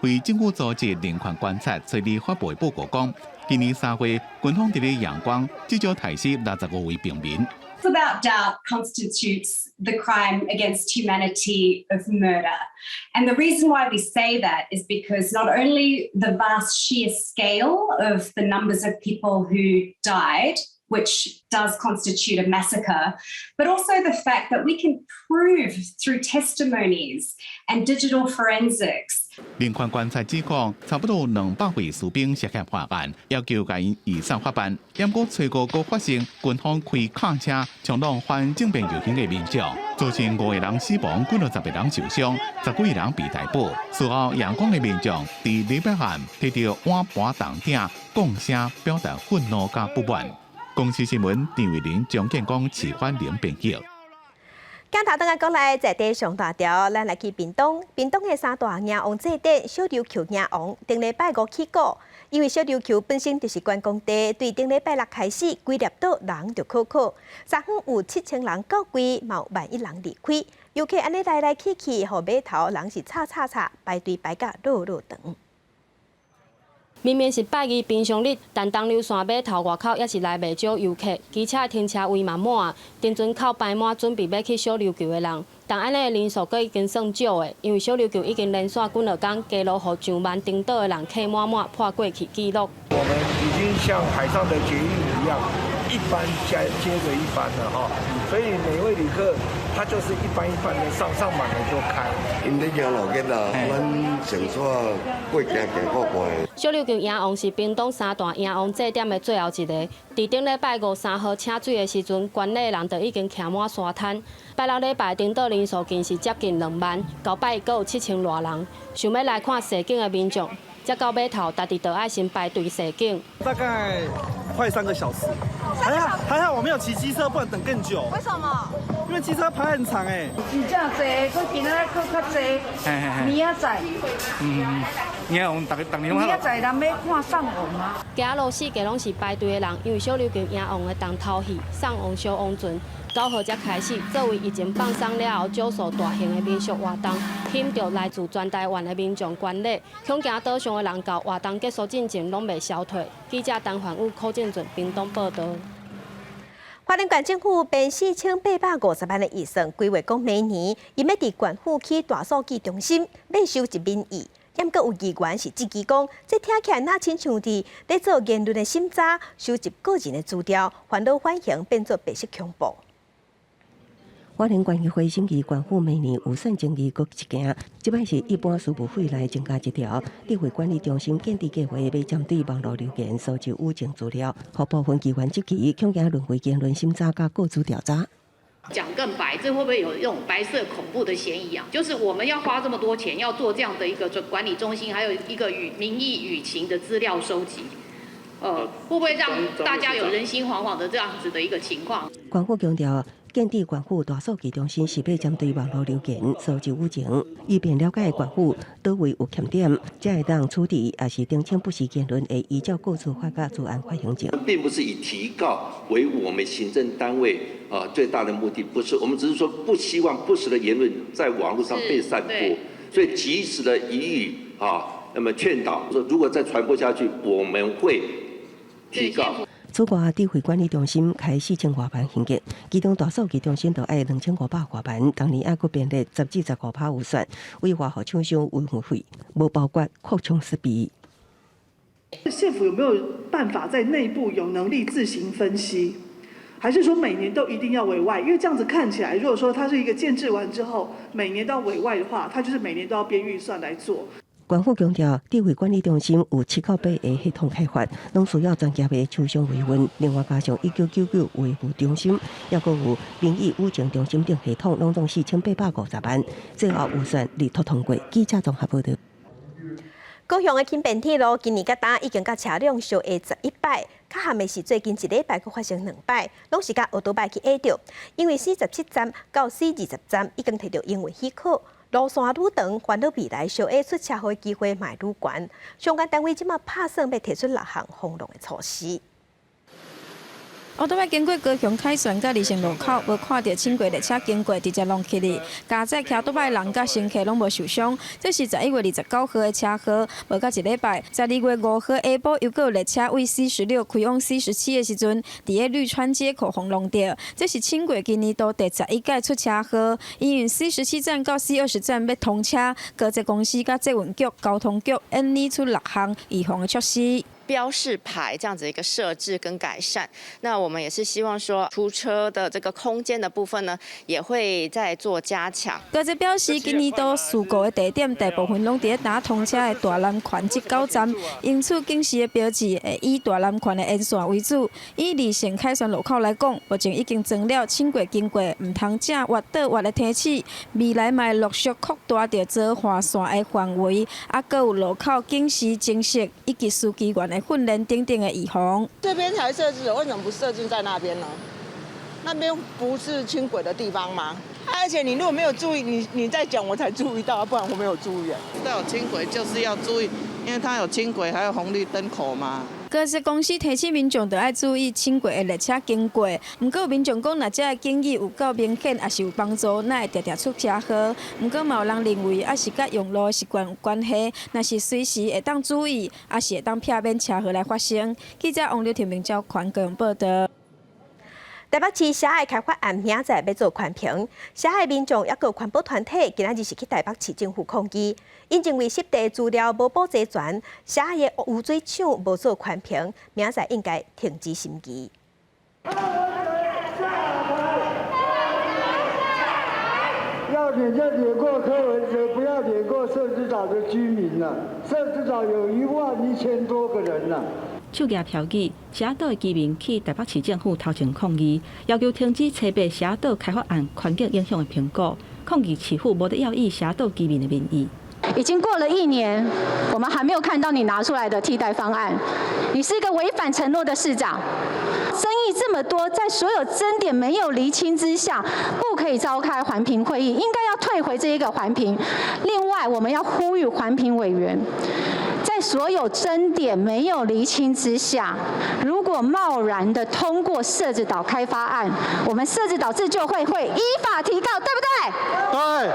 非政府組織人權觀察昨日發布的報告講，今年3月，軍方佇咧仰光至少刣死65位平民。 Without doubt constitutes the crime against humanity of murder. And the reason why we say that is because not only the vast sheer scale of the numbers of people who died, which does constitute a massacre, but also the fact that we can prove through testimonies and digital forensics. 人權觀察指控，差不多200位士兵涉嫌犯案，要求共𪜶移送法辦。毋過初五閣發生軍方開卡車衝撞反政變遊行的民眾，造成五個人死亡，幾若十個人受傷，十幾個人被逮捕。事後，仰光的民眾佇禮拜暗提著碗盤銅鼎，講聲表達憤怒佮不滿。公視新聞陳慧玲、張建光、齊歡玲編輯。鏡頭轉來過來，在地上大條，咱來去屏東。屏東的三大迎王祭典小琉球迎王，頂禮拜五起鼓。因為小琉球本身就是觀光地，對頂禮拜六開始，規粒島人就可可。昨昏有7000人到櫃，嘛有1.1萬人離開。遊客按呢來來去去，予碼頭人是吵吵吵，排隊排甲落落長。明明是拜二平常日，但東琉線碼頭外口猶是來袂少遊客，機車停車位嘛滿，登船口排滿準備欲去小琉球的人。但按呢的人數閣已經算少的，因為小琉球已經連續幾落工加落予上萬登島的人客滿滿破過去紀錄。我們已經像海上的捷運一樣，一班接接著一班了哈，所以每位旅客他就是一班一班的上，上滿了就開。𪜶咧行路熱啦，阮上煞過行行過關。小琉球迎王是屏東三大迎王祭典的最後一個。佇頂禮拜五3號請水的時陣，觀禮人就已經徛滿沙灘。拜六禮拜登島人數更是接近2萬，到拜一閣有7000外人。想欲來看踅景的民眾，才到碼頭，家己就愛先排隊踅景。大概快3個小時，還好還好我沒有騎機車，不然等更久。為什麼？因為機車排很長欸。真正濟，閣今仔閣較濟，明仔載。嗯，明仔逐逐年明仔載人欲看送王啊。街仔路四界攏是排隊的人，因為小琉球迎王的重頭戲送王小王船，9號才開始，作為疫情放鬆了後少數大型的民俗活動，吸引著來自全台灣的民眾觀禮。恐驚島上的人到活動結束進前攏袂消退。記者陳焕宇、柯正俊屏東報導。花蓮縣政府編4850萬的預算，規劃講明年𪜶欲佇縣府起大數據中心，欲收集民意。毋過有議員是質疑講，這聽起來若親像佇咧做言論的審查，收集個人的資料，煩惱反形變做白色恐怖。花蓮縣議會審議縣府明年預算爭議閣一件，這擺是一般事務費來增加一條。智慧管理中心建置計劃欲針對網路留言收集輿情資料，予部分議員質疑，恐驚淪為言論審查佮個資調查。講更白，這會不會有這種白色恐怖的嫌疑啊？就是我們要花這麼多錢，要做這樣的一個管理中心，還有一個與民意輿情的資料收集。會不會讓大家有人心惶惶的這樣子的一個情況？縣府強調，建置縣府大數據中心是欲針對網路流言收集輿情，以便了解縣府佗位有欠點，才會當處置，抑是澄清不實言論，會依照個資法佮資安法行政。並不是以提告為我們行政單位啊最大的目的，不是，我們只是說不希望不實的言論在網絡上被散播，所以及時的予以啊，那麼勸導，說如果再傳播下去，我們會提告。此外，智慧管理中心開4000外萬現金，其中大數據中心就愛2500外萬，當年猶閣編列10至15%預算，委外予廠商維護費，無包括擴充設備。縣府有沒有辦法在內部有能力自行分析？還是說每年都一定要委外？因為這樣子看起來，如果說它是一個建置完之後，每年都要委外的話，它就是每年都要編預算來做。縣府強調，智慧管理中心有7到8个系統開發，攏需要專業的廠商維運。另外，加上1999維護中心，猶閣有民意輿情中心等系統，攏總4850萬。最後預算力拓通過。記者綜合報導。高雄的輕便鐵路今年佮今已經佮車輛相會11擺，較憾的是最近一禮拜閣發生兩擺，攏是佮歐多拜去挨著。因為 C 17站到 C 20站已經提著營運許可，路線愈長，煩惱未來相會出車禍機會嘛愈懸。相關單位這馬拍算欲提出六項防浪的措施。歐多擺經過高雄凱旋佮二聖路口，無看著輕軌列車經過，直接挵起去。駕駛騎倒擺人佮乘客攏無受傷。這是11月29號的車禍，無到一禮拜，12月5號下晡又閣有列車為 C 16開往 C 17的時陣，佇咧綠川街口予挵著。這是輕軌今年度第11擺出車禍，因為 C 17站到 C 20站欲通車，高捷公司佮捷運局、交通局研擬出六項預防的措施。標示牌這樣子一個設置跟改善，那我們也是希望說出車的這個空間的部分呢，也會再做加強。高捷表示，今年度事故的地點大部分攏佇咧呾通車的大南環這九站，因此警示的標誌會以大南環的沿線為主。以二線凱旋路口來講，目前已經裝了輕軌經過毋通正彎倒彎的提示，未來嘛會陸續擴大著做換線的範圍，啊，閣有路口警示偵測以及司機員的訓練等等的預防。這邊才設置，為什麼不設置在那邊呢？那邊不是輕軌的地方嗎？而且你如果沒有注意，你在講我才注意到，不然我沒有注意。知道有輕軌就是要注意，因為它有輕軌，還有紅綠燈口嘛。高鐵公司提醒民眾，著愛注意輕軌的列車經過。毋過民眾講，若這个建議有夠明顯，抑是有幫助，哪會定定出車禍？毋過嘛有人認為，抑是佮用路習慣有關係。若是隨時會當注意，抑是會當避免車禍來發生。記者王劉婷、明昭環高雄報導。台北市霞海開發案明仔載欲做環評，霞海民眾抑閣環保團體今仔日是去台北市政府抗議，𪜶認為濕地資料無保齊全，霞海的污水廠無做環評，明仔載應該停止審議。要臉就臉過柯文哲，不要臉過社子島的居民啦。社子島有1萬1千多個人啦。手舉標語，社島的居民去台北市政府頭前抗議，要求停止齊備社島開發案環境影響的評估，抗議市府無得要以社島居民的民意。已經過了一年，我們還沒有看到你拿出來的替代方案。你是一個違反承諾的市長，爭議這麼多，在所有爭點沒有釐清之下，不可以召開環評會議，應該要退回這一個環評。另外，我們要呼籲環評委員，在所有爭點沒有釐清之下，如果貿然的通過社子島開發案，我們社子島自救會會依法提告，對不對？對。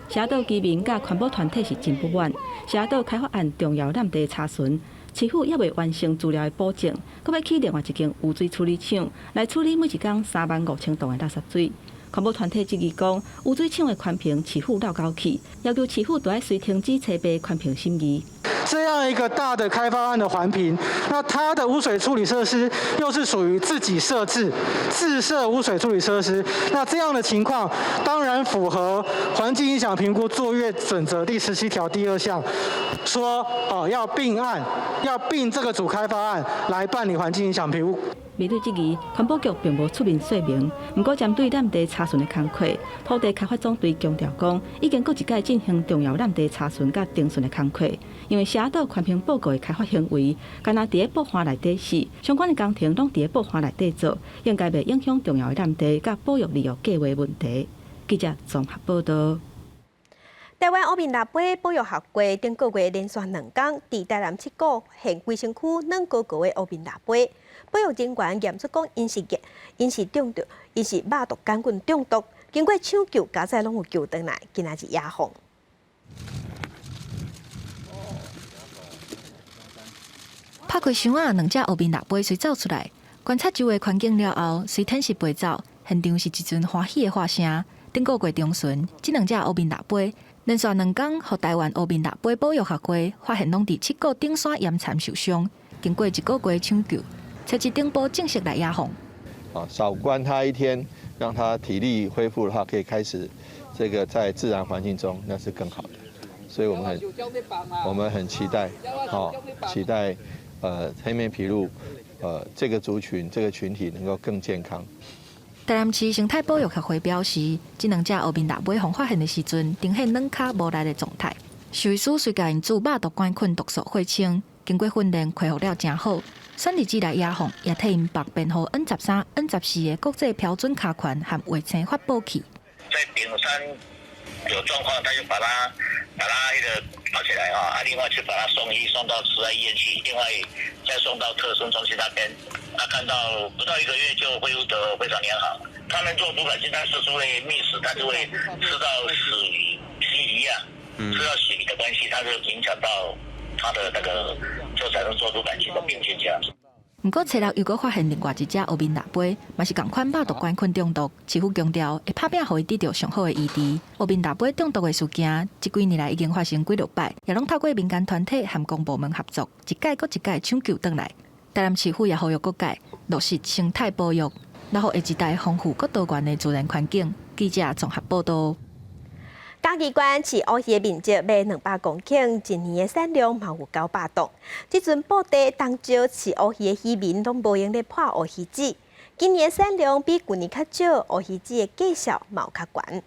社島居民佮環保團體是真不滿，社島開發案重要佔地查詢，市府猶未完成資料的補正，閣欲起另外一間污水處理廠來處理每一工3萬5千噸的垃圾水。環保團體質疑講，污水廠的環評市府漏交去，要求市府著愛隨停止齊備環評審議。這樣一個大的開發案的環評，那它的污水處理設施又是屬於自己設置、自設污水處理設施，那這樣的情況當然符合環境影響評估作業準則第17條第2項，說哦要併案，要併這個主開發案來辦理環境影響評估。面對質疑，環保局並無出面說明。毋過針對濫地查詢的工課，土地開發總隊強調講，已經閣一擺進行重要濫地查詢佮偵訊的工課。因為社島環評報告的開發行為，敢若佇咧報岸內底是相關的工程攏佇咧報岸內底做，應該袂影響重要的濫地佮保育利用計畫問題。記者綜合報道。台灣烏面蜊仔保育學會頂個月連續兩工，佇台南七股縣規身軀軟膏膏的烏面蜊仔。保育人員驗出講，𪜶是中毒，𪜶是肉毒桿菌中毒。經過搶救，佳哉攏有救轉來，今仔日野放。拍開箱仔，兩隻烏面蜊仔隨走出來，觀察周圍環境了後，隨舔食飛走，現場是一陣歡喜的喝聲。頂個月中旬，這兩隻烏面蜊仔連續兩工，予台灣烏面蜊仔保育學會發現攏佇七股頂山岩巉受傷，經過一個月搶救。初七頂晡正式來野放。啊，少關他一天，讓他體力恢復的話，可以開始這個在自然環境中，那是更好的。所以我們很期待，好期待，黑面琵鷺，這個族群這個群體能夠更健康。台南市生態保育協會表示，這兩隻烏面蜊仔予發現的時陣，呈現軟跤無力的狀態。獸醫師隨共𪜶注肉毒桿菌毒素血清，經過訓練恢復了誠好。選日子來野放，也替𪜶綁編號 N13、N14的國際標準跤環和衛星發布器。在頂山有狀況，他就把它那個抓起來啊，另外去把它送醫送到慈愛醫院去，另外再送到特生中心那邊。他看到不到一個月就恢復得非常良好。他們做毒桿菌，它是會覓食，它就會吃到死魚、死魚啊，吃到死魚的關係，它就影響到它的那個，就產生做毒桿菌的病菌這樣子。毋過，初六又閣發現另外一隻烏面蜊仔，嘛是仝款肉毒桿菌中毒。市府強調會拍拚予伊得著上好的醫治。烏面蜊仔中毒的事件，這幾年來已經發生幾落擺，也攏透過民間團體和公部門合作，一擺閣一擺搶救轉來。台南市府也呼籲各界落實生態保育，來予下一代豐富閣多元的自然環境。記者綜合報道。嘉義縣飼烏魚的面積欲200公頃，一年的產量嘛有900噸。這陣布袋東石飼烏魚的漁民攏無閒咧破烏魚子。今年的產量比舊年較少，烏魚子的價數嘛有較懸。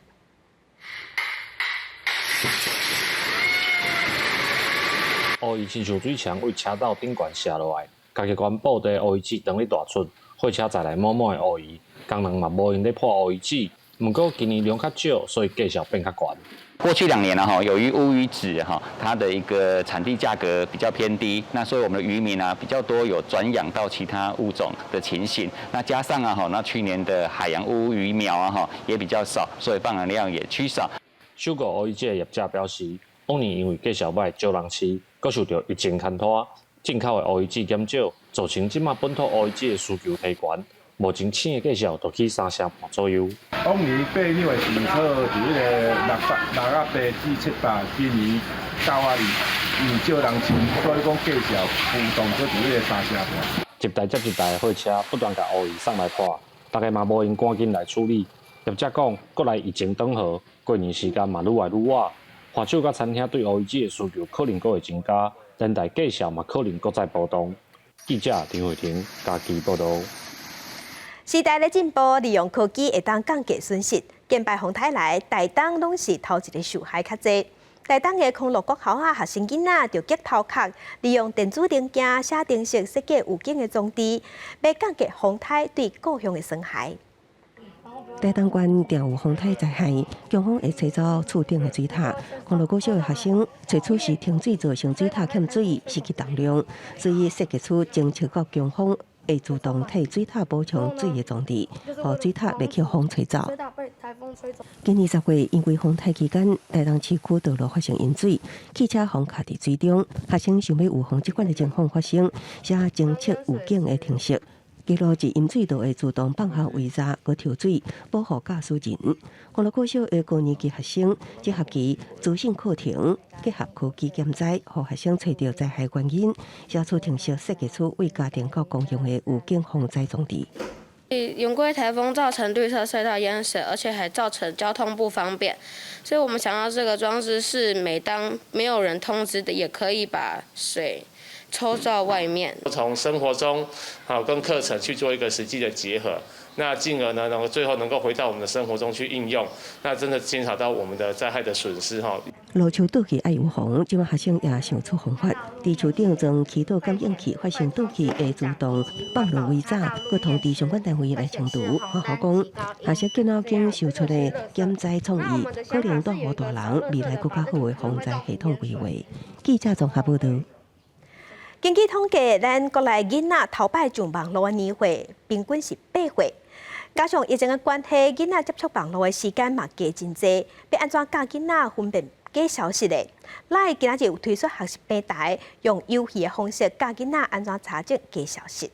烏魚親像水牆對車道頂懸瀉落來，嘉義縣布袋烏魚子當咧大出，貨車載來滿滿的烏魚，工人嘛無閒咧破烏魚子。毋過今年量較少，所以價數變較懸。過去2年呢，哈，由於烏魚子哈，它的一個產地價格比較偏低，那所以我們的漁民啊比較多有轉養到其他物種的情形。那加上啊，哈，那去年的海洋烏魚苗啊，哈，也比較少，所以放養量也趨少。收購烏魚子的業者表示，往年因為價數䆀，少人飼，閣受著疫情牽拖，進口的烏魚子減少，造成這馬本土烏魚子的需求提懸。目前飼的價數就起三成半左右。往年八兩的市場佇彼个660、680至700，今年9.2，因為少人飼，所以講價數浮動閣佇彼个三成半。一台接一台的貨車不斷共烏魚送來破，大家嘛無閒趕緊來處理。業者講，國內疫情轉好，過年時間嘛愈來愈倚，販手佮餐廳對烏魚子的需求可能閣會增加，連帶價數嘛可能閣再波動。記者林慧婷嘉義報導。時代咧進步，利用科技會當降低損失。近擺風颱來，台東攏是頭一个受害較濟。台東的康樂國校啊，學生囡仔就激頭殼，利用電子零件寫程式設計預警的裝置，欲降低風颱對故鄉的損害。台東縣定有風颱災害，強風會吹走厝頂的水塔。康樂國小的學生揣此時停水造成水塔欠水，失去動量，所以設計出偵測到強風會自動替水塔補充水的裝置，予水塔袂去予風吹走。今年10月，因為風颱期間，台東市區道路發生淹水，汽車予卡佇水中，學生想欲預防這款的情況發生，寫偵測預警的程式。記錄一淹水就會自動放下圍柵，閣抽水保護駕駛人。康樂國小的高年級學生，這學期資訊課程結合科技減災，予學生揣著災害原因，寫出程式設計出為家庭佮公用的預警防災裝置。雲貴颱風造成綠色隧道淹水，而且還造成交通不方便，所以我們想到這個裝置是每當沒有人通知的，也可以把水抽到外面。從生活中，好跟課程去做一個實際的結合，那進而呢，能夠最後能夠回到我們的生活中去應用，那真的減少到我們的災害的損失哈。老樹倒去愛預防，這馬學生也想出方法。佇樹頂裝氣道感應器，發現倒去會自動放落圍閘，閣通知相關單位來清除。學校講，學生電腦間想出的減災創意，可能帶予大人未來閣較好的防災系統規劃。記者綜合報導。根據統計，咱國內囡仔頭擺上網路的年歲平均是8歲。加上疫情的關係，囡仔接觸網路的時間嘛加真濟，欲按怎教囡仔分辨假消息咧？LINE 今仔日有推出學習平台，用遊戲的方式教囡仔按怎查證假消息。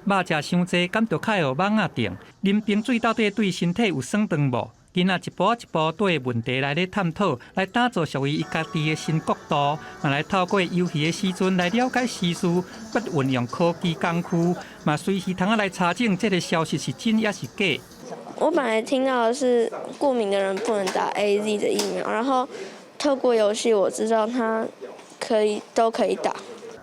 肉食傷濟，敢著較會予蠓仔叮？啉冰水到底對身體有損長無？囡仔一步一步對問題來咧探討，來打造屬於伊家己的新國度，嘛來透過遊戲的時陣來了解時事，捌運用科技工具，嘛隨時通仔來查證這个消息是真抑是假。我本來聽到的是過敏的人不能打 AZ 的疫苗，然後透過遊戲我知道他可以都可以打。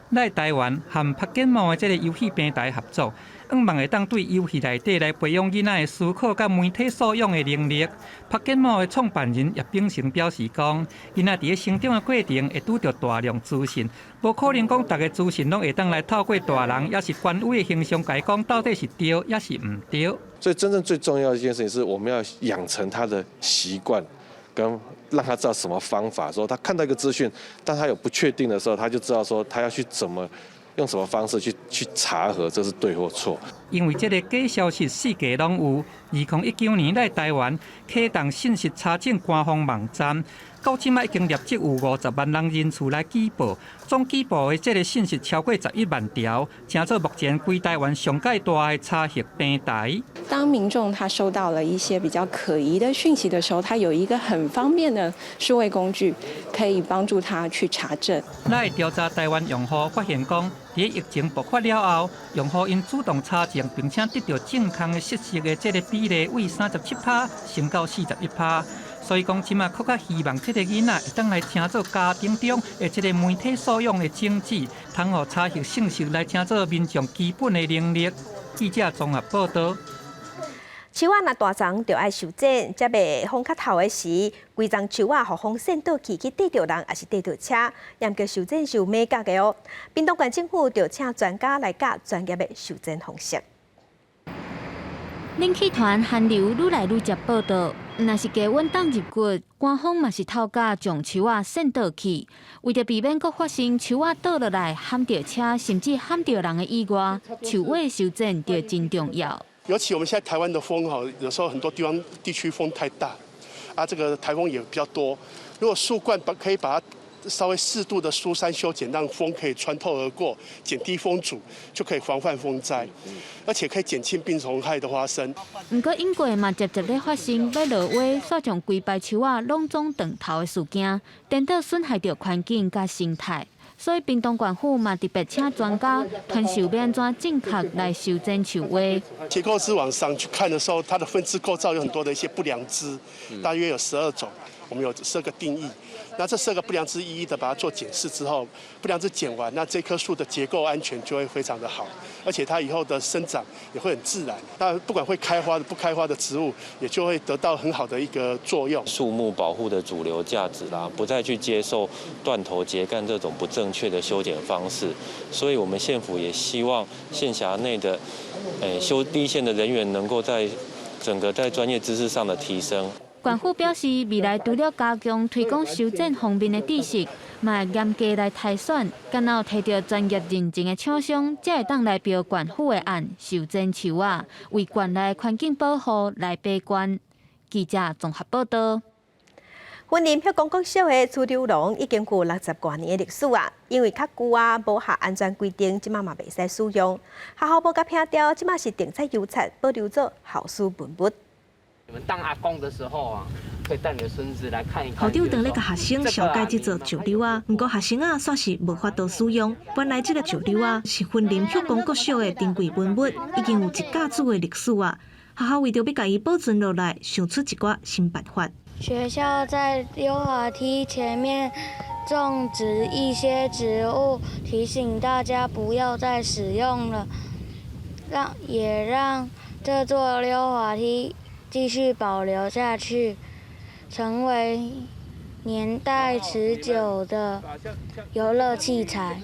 來台灣和拍建模的這个遊戲平台合作，向望會當對遊戲內底來培養囡仔的思考佮媒體素養的能力。拍建模的創辦人葉秉成表示講，囡仔佇咧成長的過程會拄著大量資訊，無可能講逐个資訊攏會當來透過大人抑是權威的形象共伊講到底是對抑是毋對。所以真正最重要的一件事情是，我們要養成他的習慣，跟讓他知道什麼方法，說他看到一個資訊，當他有不確定的時候，他就知道說他要去怎麼用什麼方式去查核這是對或錯。因為這个假消息四界攏有，2019年來台灣啟動信息查證官方網站，到這擺已經累積有50萬人人次來舉報，總舉報的這个信息超過11萬條，成做目前規台灣上蓋大的查核平台。當民眾他收到了一些比較可疑的訊息的時候，他有一個很方便的數位工具，可以幫助他去查證。來調查台灣用戶發現講，佇疫情爆發了後，用戶𪜶主動查證並且得到正確的信息的這个比例為37%升到41%。所以講，這馬閣較希望這个囡仔會當來成做家庭中的這个媒體素養的種子，通予查核信息來成做民眾基本的能力。記者綜合報導。樹仔若大叢就愛修剪，才袂風較透的時，規叢樹仔予風扇倒去，去硩著人抑是硩著車，嚴格修剪是有眉角的哦。屏東縣政府就請專家來教專業的修剪方式。冷氣團寒流愈來愈捷報道，若是低溫凍入骨，寒風嘛是透甲將樹仔扇倒去。為著避免閣發生樹仔倒落來撼著車，甚至撼著人的意外，樹尾修剪就真重要。尤其我們現在台灣的風哈，有時候很多地方地區風太大，啊，這個颱風也比較多。如果樹冠把可以把它稍微適度的疏散修剪，讓風可以穿透而過，減低風阻，就可以防範風災，而且可以減輕病蟲害的發生。毋過，英國嘛捷捷咧發生欲落雨，煞將規排樹仔攏總斷頭的事件，顛倒損害著環境佮生態。所以，屏東縣府嘛特別請專家傳授欲按怎正確來修剪樹尾。結構枝往上去看的時候，它的分支構造有很多的一些不良枝，大約有12種，我們有12個定義。那這12個不良枝一一的把它做檢視之後，不良枝剪完，那這棵樹的結構安全就會非常的好，而且它以後的生長也會很自然。那不管會開花的、不開花的植物，也就會得到很好的一個作用。樹木保護的主流價值啦，不再去接受斷頭截幹這種不正確的修剪方式。所以，我們縣府也希望縣轄內的修第一線的人員能夠在整個在專業知識上的提升。縣府表示，未來除了加強推廣修剪方面的知識，嘛會嚴格來篩選，敢若有提著專業認證的廠商，才會當來標縣府的案修剪樹仔，為縣內環境保護來把關。記者綜合報道。雲林歇光國小的趨溜廊已經有60外年的歷史啊，因為較舊啊，無合安全規定，這馬嘛袂使使用。學校無共拆掉，這馬是定彩油漆，保留做校史文物。你們當阿公的時候啊，可以帶你的孫子來看一看。校長當咧共學生紹介這座石溜仔，毋過學生仔煞是無法度使用。原來這个石溜仔是雲林歇光國小的珍貴文物，已經有一甲子的歷史啊。學校為著欲共伊保存落來，想出一寡新辦法。學校在溜滑梯前面种植一些植物，提醒大家不要再使用了，也让這座溜滑梯繼續保留下去，成為年代持久的遊樂器材。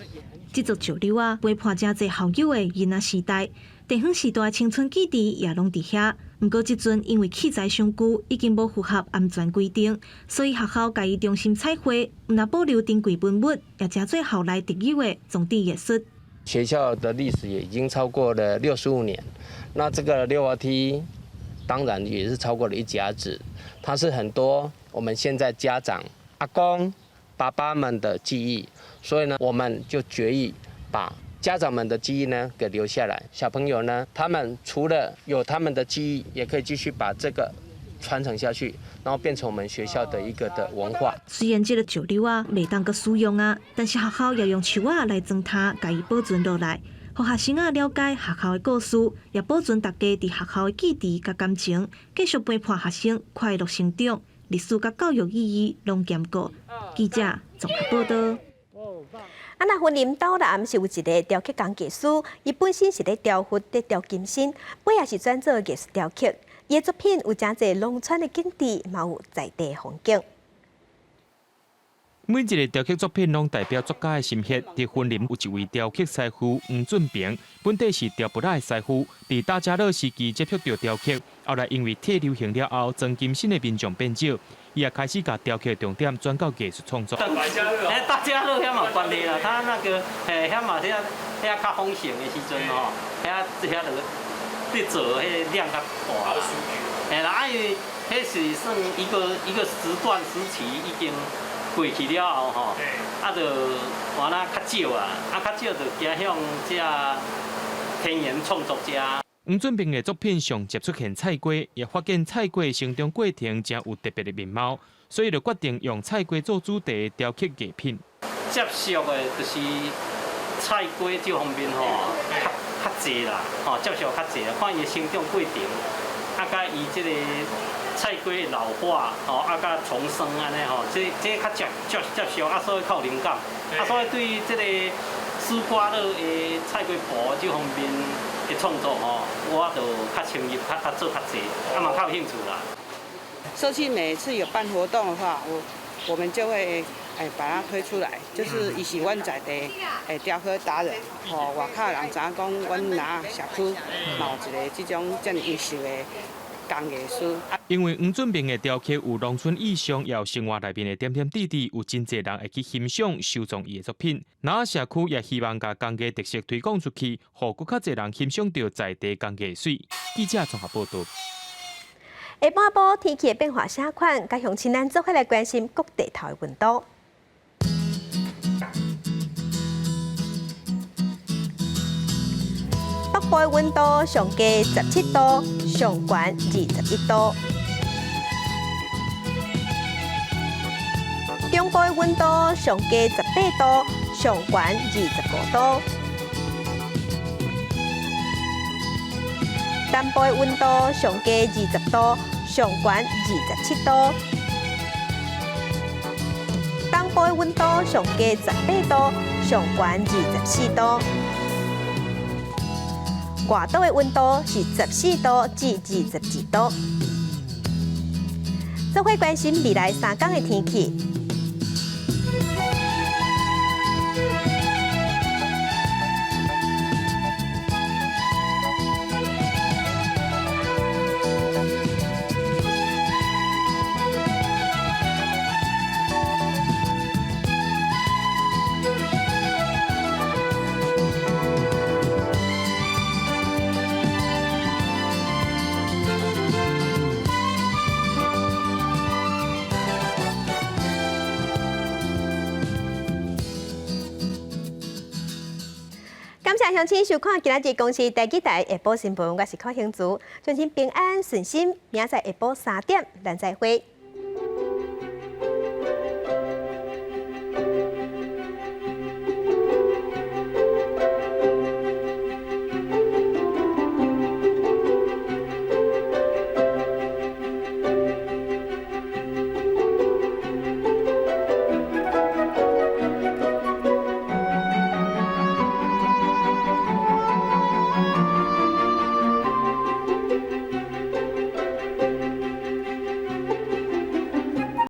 這座石溜仔陪伴誠濟校友的囡仔時代，地方時代的青春記憶也攏佇遐。毋過這陣因為器材傷舊，已經無符合安全規定，所以學校共伊重新彩繪，毋但保留珍貴文物，也成做校內特有的裝置藝術。學校的歷史也已經超過了65年，那這個溜滑梯當然也是超過了一甲子，它是很多我們現在家長、阿公、爸爸們的記憶，所以呢，我們就決議把家長們的記憶呢給留下來。小朋友呢，他們除了有他們的記憶，也可以繼續把這個傳承下去，然後變成我們學校的一個的文化。雖然這个石溜仔袂當閣使用啊，但是學校也用樹仔來裝它，共伊保存落來，予學生仔了解學校的故事，也保存大家佇學校的記憶佮感情，繼續陪伴學生快樂成長。歷史佮教育意義攏兼顧。記者綜合報道。啊，那雲林斗南是有一个雕刻工藝師，伊本身是咧雕佛、咧雕金身，尾也是轉做藝術雕刻。伊的作品有誠濟農村的景致，嘛有在地風景。每一个雕刻作品攏代表作家的心血。佇雲林有一位雕刻師傅黃俊平，本底是雕佛仔的師傅，佇大家樂時期接觸著雕刻，後來因為退流行了後，裝金身的民眾變少，伊也開始共雕刻重點轉到藝術創作。欸，大家樂遐嘛有關係啦，他那個欸遐嘛遐遐較豐盛的時陣吼，遐遐就佇做彼个量較大啦。嘿啦，啊因為彼是算一個一個時段時期已經過去了後吼，啊就換啊較少啊，啊較少就走向這田園創作者。黃俊平的作品上捷出現菜瓜，也發現菜瓜成長過程誠有特別的面貌，所以就決定用菜瓜做主題雕刻藝品。接觸的就是菜瓜這方面吼，較較濟啦，吼接觸較濟，看伊的成長過程，啊，佮伊這個菜瓜老化，吼啊，佮重生按呢吼，這較接觸，啊，所以較有靈感，啊，所以對這個絲瓜樂的菜瓜布這方面的創作吼，我就較深入，較做較濟，啊嘛較有興趣啦。社區每次有辦活動的話，我們就會把它推出來，就是伊是阮在地的雕刻達人，予外口人知影講，阮苋仔社區嘛有一个這種遮爾優秀的工藝師。因為黃俊平的雕刻有農村意象，也有生活內面的點點滴滴，有真濟人會去欣賞、收藏伊的作品。苋仔社區也希望共工藝特色推廣出去，予閣較濟人欣賞著在地工藝媠。記者綜合報道。下半晡天氣的變化啥款？佮鄉親咱做伙來關心各地頭的溫度。北部的溫度上低17度，上懸21度。中部的溫度上低18度，上懸25度。南部的溫度上低20度，上懸27度。東部的溫度上低18度，上懸24度。外島的溫度是14度至22度。做伙關心未來三工的天氣。感謝鄉親收看今仔日公視第幾台下晡新聞，我是柯興竹，祝您平安順心，明仔載下晡3點，咱再會。